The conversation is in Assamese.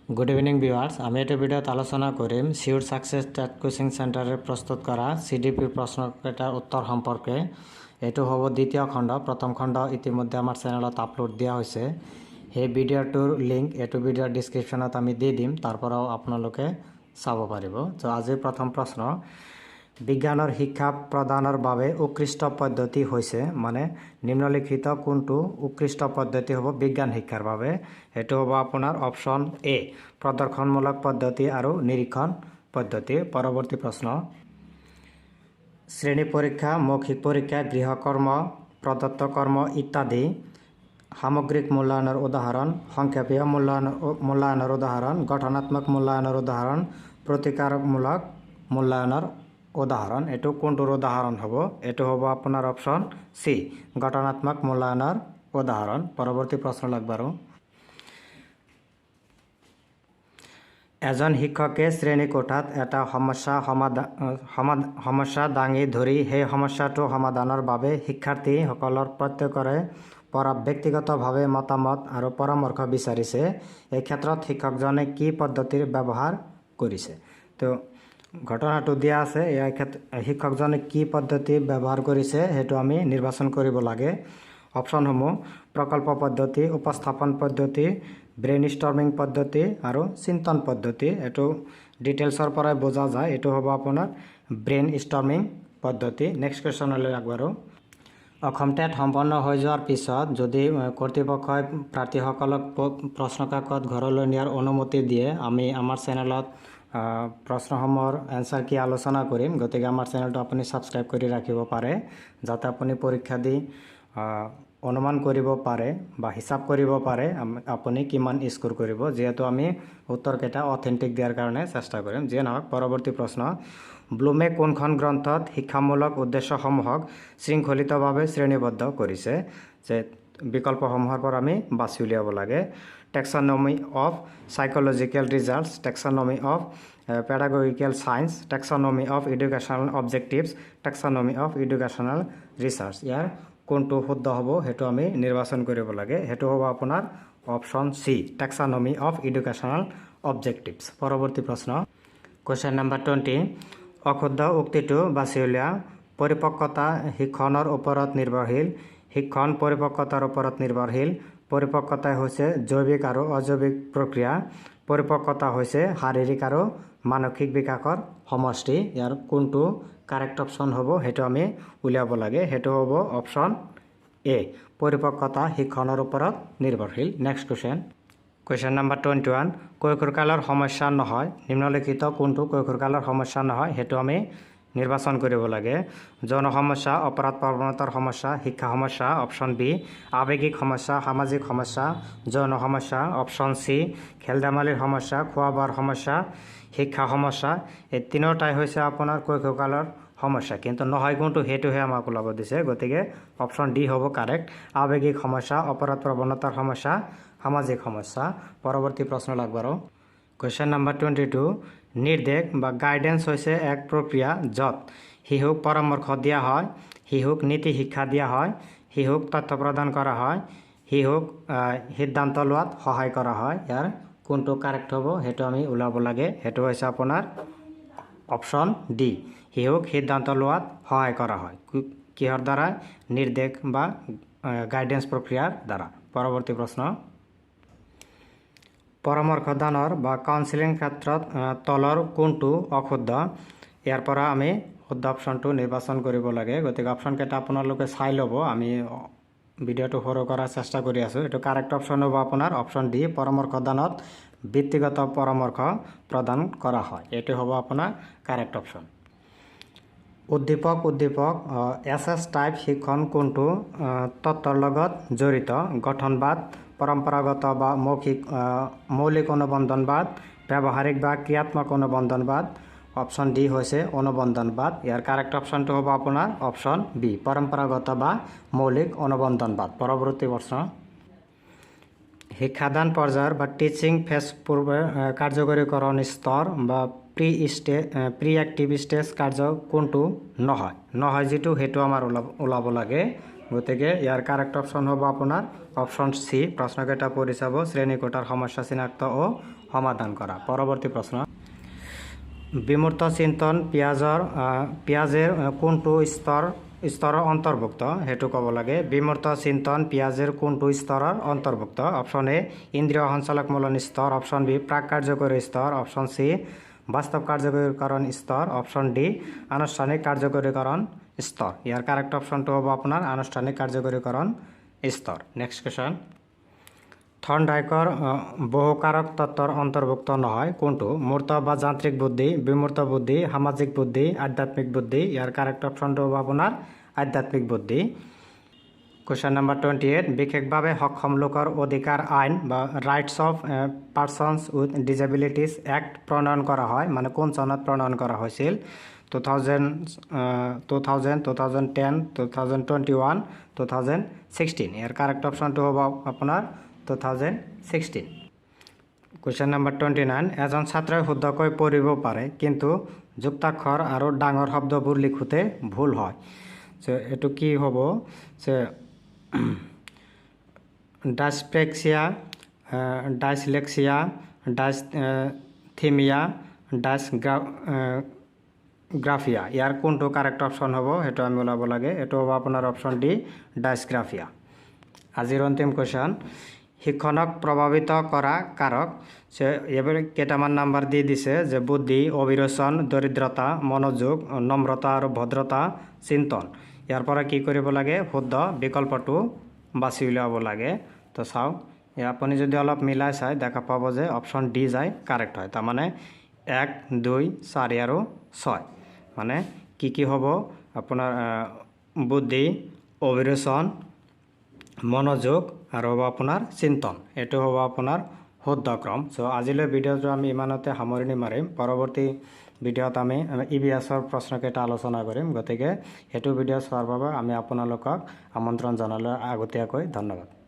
গুড ইভিনিং ভিউয়াৰ্স, আমি এইটো ভিডিঅ'ত আলোচনা কৰিম চিউৰ ছাকচেছ টেট কোচিং চেণ্টাৰে প্ৰস্তুত কৰা চিডিপিৰ প্ৰশ্নকেইটাৰ উত্তৰ সম্পৰ্কে। এইটো হ'ব দ্বিতীয় খণ্ড। প্ৰথম খণ্ড ইতিমধ্যে আমাৰ চেনেলত আপলোড দিয়া হৈছে। সেই ভিডিঅ'টোৰ লিংক এইটো ভিডিঅ'ৰ ডিছক্ৰিপশ্যনত আমি দি দিম, তাৰ পৰাও আপোনালোকে চাব পাৰিব। ত' আজিৰ প্ৰথম প্ৰশ্ন, বিজ্ঞানৰ শিক্ষা প্ৰদানৰ বাবে উৎকৃষ্ট পদ্ধতি হৈছে, মানে নিম্নলিখিত কোনটো উৎকৃষ্ট পদ্ধতি হ'ব বিজ্ঞান শিক্ষাৰ বাবে? সেইটো হ'ব আপোনাৰ অপশ্যন এ, প্ৰদৰ্শনমূলক পদ্ধতি আৰু নিৰীক্ষণ পদ্ধতি। পৰৱৰ্তী প্ৰশ্ন, শ্ৰেণী পৰীক্ষা, মৌখিক পৰীক্ষা, গৃহকৰ্ম, প্ৰদত্ত কৰ্ম ইত্যাদি সামগ্ৰিক মূল্যায়নৰ উদাহৰণ, সংক্ষেপীয় মূল্যায়নৰ উদাহৰণ, গঠনাত্মক মূল্যায়নৰ উদাহৰণ, প্ৰতিকাৰমূলক মূল্যায়নৰ উদাহৰণ। এইটো কোনটোৰ উদাহৰণ হ'ব? এইটো হ'ব আপোনাৰ অপশ্যন চি, গঠনাত্মক মূল্যায়নৰ উদাহৰণ। পৰৱৰ্তী প্ৰশ্ন আগবাঢ়ো। এজন শিক্ষকে শ্ৰেণীকোঠাত এটা সমস্যা দাঙি ধৰি সেই সমস্যাটো সমাধানৰ বাবে শিক্ষাৰ্থীসকলৰ প্ৰত্যেকৰে পৰা ব্যক্তিগতভাৱে মতামত আৰু পৰামৰ্শ বিচাৰিছে। এই ক্ষেত্ৰত শিক্ষকজনে কি পদ্ধতিৰ ব্যৱহাৰ কৰিছে? তো ঘটনাটো দিয়া আছে, ইয়াৰ ক্ষেত্ৰত শিক্ষকজনে কি পদ্ধতি ব্যৱহাৰ কৰিছে সেইটো আমি নিৰ্বাচন কৰিব লাগে। অপশ্যনসমূহ প্ৰকল্প পদ্ধতি, উপস্থাপন পদ্ধতি, ব্ৰেইন ষ্টৰ্মিং পদ্ধতি আৰু চিন্তন পদ্ধতি। এইটো ডিটেইলছৰ পৰাই বুজা যায়, এইটো হ'ব আপোনাৰ ব্ৰেইন ষ্টৰ্মিং পদ্ধতি। নেক্সট কুৱেশ্যনলৈ আগবাঢ়ো। অসম টেট সম্পন্ন হৈ যোৱাৰ পিছত যদি কৰ্তৃপক্ষই প্ৰাৰ্থীসকলক প্ৰশ্নকাকত ঘৰলৈ নিয়াৰ অনুমতি দিয়ে, আমি আমাৰ চেনেলত প্ৰশ্নসমূহৰ এনচাৰ কি আলোচনা কৰিম। গতিকে আমাৰ চেনেলটো আপুনি ছাবস্ক্ৰাইব কৰি ৰাখিব পাৰে, যাতে আপুনি পৰীক্ষা দি অনুমান কৰিব পাৰে বা হিচাপ কৰিব পাৰে আপুনি কিমান স্ক'ৰ কৰিব, যিহেতু আমি উত্তৰকেইটা অথেণ্টিক দিয়াৰ কাৰণে চেষ্টা কৰিম। যিয়ে নহওক, পৰৱৰ্তী প্ৰশ্ন, ব্লুমে কোনখন গ্ৰন্থত শিক্ষামূলক উদ্দেশ্যসমূহক শৃংখলিতভাৱে শ্ৰেণীবদ্ধ কৰিছে? যে বিকল্পসমূহৰ পৰা আমি বাছি উলিয়াব লাগে। Taxonomy of psychological results, taxonomy of pedagogical science, taxonomy of educational objectives, taxonomy of educational research. ইয়াৰ কোনটো শুদ্ধ হ'ব সেইটো আমি নিৰ্বাচন কৰিব লাগে। সেইটো হ'ব আপোনাৰ option C, taxonomy of educational objectives. পৰৱৰ্তী প্ৰশ্ন, কুৱেশ্যন নাম্বাৰ 20, অশুদ্ধ উক্তিটো বাছি উলিওৱা। পৰিপক্কতা শিক্ষণৰ ওপৰত নিৰ্ভৰশীল, শিক্ষণ পৰিপক্কতাৰ ওপৰত নিৰ্ভৰশীল, পৰিপক্কতাই হৈছে জৈৱিক আৰু অজৈৱিক প্ৰক্ৰিয়া, পৰিপক্কতা হৈছে শাৰীৰিক আৰু মানসিক বিকাশৰ সমষ্টি। ইয়াৰ কোনটো কাৰেক্ট অপশ্যন হ'ব সেইটো আমি উলিয়াব লাগে। সেইটো হ'ব অপশ্যন এ, পৰিপক্কতা শিক্ষণৰ ওপৰত নিৰ্ভৰশীল। নেক্সট কুৱেশ্যন, কুৱেশ্যন নাম্বাৰ 21, কৈশোৰকালৰ সমস্যা নহয়, নিম্নলিখিত কোনটো কৈশোৰকালৰ সমস্যা নহয় সেইটো আমি নিৰ্বাচন কৰিব লাগে। যৌন সমস্যা, অপৰাধ প্ৰৱণতাৰ সমস্যা, শিক্ষা সমস্যা, অপশ্যন বি, আৱেগিক সমস্যা, সামাজিক সমস্যা, যৌন সমস্যা, অপশ্যন চি, খেল ধেমালিৰ সমস্যা, খোৱা বোৱাৰ সমস্যা, শিক্ষা সমস্যা। এই তিনিওটাই হৈছে আপোনাৰ কৈশোৰকালৰ সমস্যা, কিন্তু নহয় কোনটো সেইটোহে আমাক ওলাব দিছে। গতিকে অপশ্যন ডি হ'ব কাৰেক্ট, আৱেগিক সমস্যা, অপৰাধ প্ৰৱণতাৰ সমস্যা, সামাজিক সমস্যা। পৰৱৰ্তী প্ৰশ্ন আগবাঢ়ো। কুৱেশ্যন নাম্বাৰ 22, নিৰ্দেশ বা গাইডেন্স হৈছে এক প্ৰক্ৰিয়া য'ত শিশুক পৰামৰ্শ দিয়া হয়, শিশুক নীতি শিক্ষা দিয়া হয়, শিশুক তথ্য প্ৰদান কৰা হয়, শিশুক সিদ্ধান্ত লোৱাত সহায় কৰা হয়। ইয়াৰ কোনটো কাৰেক্ট হ'ব সেইটো আমি ওলাব লাগে। সেইটো হৈছে আপোনাৰ অপশ্যন ডি, শিশুক সিদ্ধান্ত লোৱাত সহায় কৰা হয়। কিহৰ দ্বাৰা? নিৰ্দেশ বা গাইডেন্স প্ৰক্ৰিয়াৰ দ্বাৰা। পৰৱৰ্তী প্ৰশ্ন, পৰামৰ্শদানৰ বা কাউন্সিলিং ক্ষেত্ৰত তলৰ কোনটো অশুদ্ধ? ইয়াৰ পৰা আমি শুদ্ধ অপশ্যনটো নিৰ্বাচন কৰিব লাগে। গতিকে অপশ্যনকেইটা আপোনালোকে চাই ল'ব, আমি ভিডিঅ'টো সৰু কৰাৰ চেষ্টা কৰি আছোঁ। এইটো কাৰেক্ট অপশ্যন হ'ব আপোনাৰ অপশ্যন ডি, পৰামৰ্শদানত বৃত্তিগত পৰামৰ্শ প্ৰদান কৰা হয়। এইটো হ'ব আপোনাৰ কাৰেক্ট অপশ্যন। উদ্দীপক উদ্দীপক এছ এছ টাইপ শিক্ষণ কোনটো তত্ত্বৰ লগত জড়িত? গঠনবাদ, পৰম্পৰাগত বা মৌখিক মৌলিক অনুবন্ধনবাদ, ব্যৱহাৰিক বা ক্ৰিয়াত্মক অনুবন্ধনবাদ। অপশ্যন ডি হৈছে অনুবন্ধনবাদ। ইয়াৰ কাৰেক্ট অপশ্যনটো হ'ব আপোনাৰ অপশ্যন বি, পৰম্পৰাগত বা মৌলিক অনুবন্ধনবাদ। পৰৱৰ্তী প্ৰশ্ন, শিক্ষাদান পৰ্যায়ৰ বা টিচিং ফেজ পূৰ্বে কাৰ্যকৰীকৰণ স্তৰ বা প্ৰি এক্টিভ ষ্টেজ কাৰ্য কোনটো নহয়? নহয় যিটো সেইটো আমাৰ ওলাব লাগে। গতিকে ইয়াৰ কাৰেক্ট অপশ্যন হ'ব আপোনাৰ অপশ্যন চি। প্ৰশ্নকেইটা পঢ়ি চাব, শ্ৰেণীকোঠাৰ সমস্যা চিনাক্ত ও সমাধান কৰা। পৰৱৰ্তী প্ৰশ্ন, বিমূৰ্ত চিন্তন পিয়াজেৰ কোনটো স্তৰৰ অন্তৰ্ভুক্ত, সেইটো ক'ব লাগে। বিমূৰ্ত চিন্তন পিয়াজেৰ কোনটো স্তৰৰ অন্তৰ্ভুক্ত? অপশ্যন এ ইন্দ্ৰিয় সঞ্চালকমূলক স্তৰ, অপশ্যন বি প্ৰাক কাৰ্যকৰী স্তৰ, অপশ্যন চি বাস্তৱ কাৰ্যকৰীকৰণ স্তৰ, অপশ্যন ডি আনুষ্ঠানিক কাৰ্যকৰীকৰণ স্তৰ। ইয়াৰ কাৰেক্ট অপশ্যনটো হ'ব আপোনাৰ আনুষ্ঠানিক কাৰ্যকৰীকৰণ স্তৰ। নেক্সট কুৱেশ্যন, থৰ্ণডাইকৰ বহুকাৰক তত্ত্বৰ অন্তৰ্ভুক্ত নহয় কোনটো? মূৰ্ত বা যান্ত্ৰিক বুদ্ধি, বিমূৰ্ত বুদ্ধি, সামাজিক বুদ্ধি, আধ্যাত্মিক বুদ্ধি। ইয়াৰ কাৰেক্ট অপশ্যনটো হ'ব আপোনাৰ আধ্যাত্মিক বুদ্ধি। কুৱেশ্যন নম্বৰ 28, বিশেষভাৱে সক্ষম লোকৰ অধিকাৰ আইন বা Rights of Persons with Disabilities Act প্ৰণয়ন কৰা হয়, মানে কোন চনত প্ৰণয়ন কৰা হৈছিল? 2000, 2000, 2010, 2021, 2016। ইয়াৰ কাৰেক্ট অপশ্যনটো হ'ব আপোনাৰ 2016। কুৱেশ্যন নম্বৰ 29, এজন ছাত্ৰই শুদ্ধকৈ পঢ়িব পাৰে কিন্তু যুক্তাক্ষৰ আৰু ডাঙৰ শব্দবোৰ লিখোঁতে ভুল হয়, যে এইটো কি হ'ব? যে ডাইছপ্ৰেক্সিয়া, ডাইছলেক্সিয়া, ডাইছথিমিয়া, ডাইছগ্ৰাফিয়া। ইয়াৰ কোনটো কাৰেক্ট অপশ্যন হ'ব সেইটো আমি ওলাব লাগে। এইটো হ'ব আপোনাৰ অপশ্যন ডি, ডাইছগ্ৰাফিয়া। আজিৰ অন্তিম কুৱেশ্যন, শিক্ষণক প্ৰভাৱিত কৰা কাৰক। এইবোৰ কেইটামান নাম্বাৰ দি দিছে যে বুদ্ধি, অভিৰোচন, দৰিদ্ৰতা, মনোযোগ, নম্ৰতা আৰু ভদ্ৰতা, চিন্তন। ইয়াৰ পৰা কি কৰিব লাগে? শুদ্ধ বিকল্পটো বাছি উলিয়াব লাগে। তো চাওক, আপুনি যদি অলপ মিলাই চাই দেখা পাব যে অপশ্যন ডি যায় কাৰেক্ট হয়। তাৰমানে 1, 2, 4 আৰু 6। মানে কি কি হ'ব আপোনাৰ? বুদ্ধি, অভিৰোচন, মনোযোগ আৰু হ'ব আপোনাৰ চিন্তন। এইটো হ'ব আপোনাৰ শুদ্ধ ক্ৰম। চ' আজিলৈ ভিডিঅ'টো আমি ইমানতে সামৰণি মাৰিম। পৰৱৰ্তী ভিডিঅ'ত আমি ইভিএছৰ প্ৰশ্নকেইটা আলোচনা কৰিম। গতিকে সেইটো ভিডিঅ' চোৱাৰ বাবে আমি আপোনালোকক আমন্ত্ৰণ জনালোঁ আগতীয়াকৈ। ধন্যবাদ।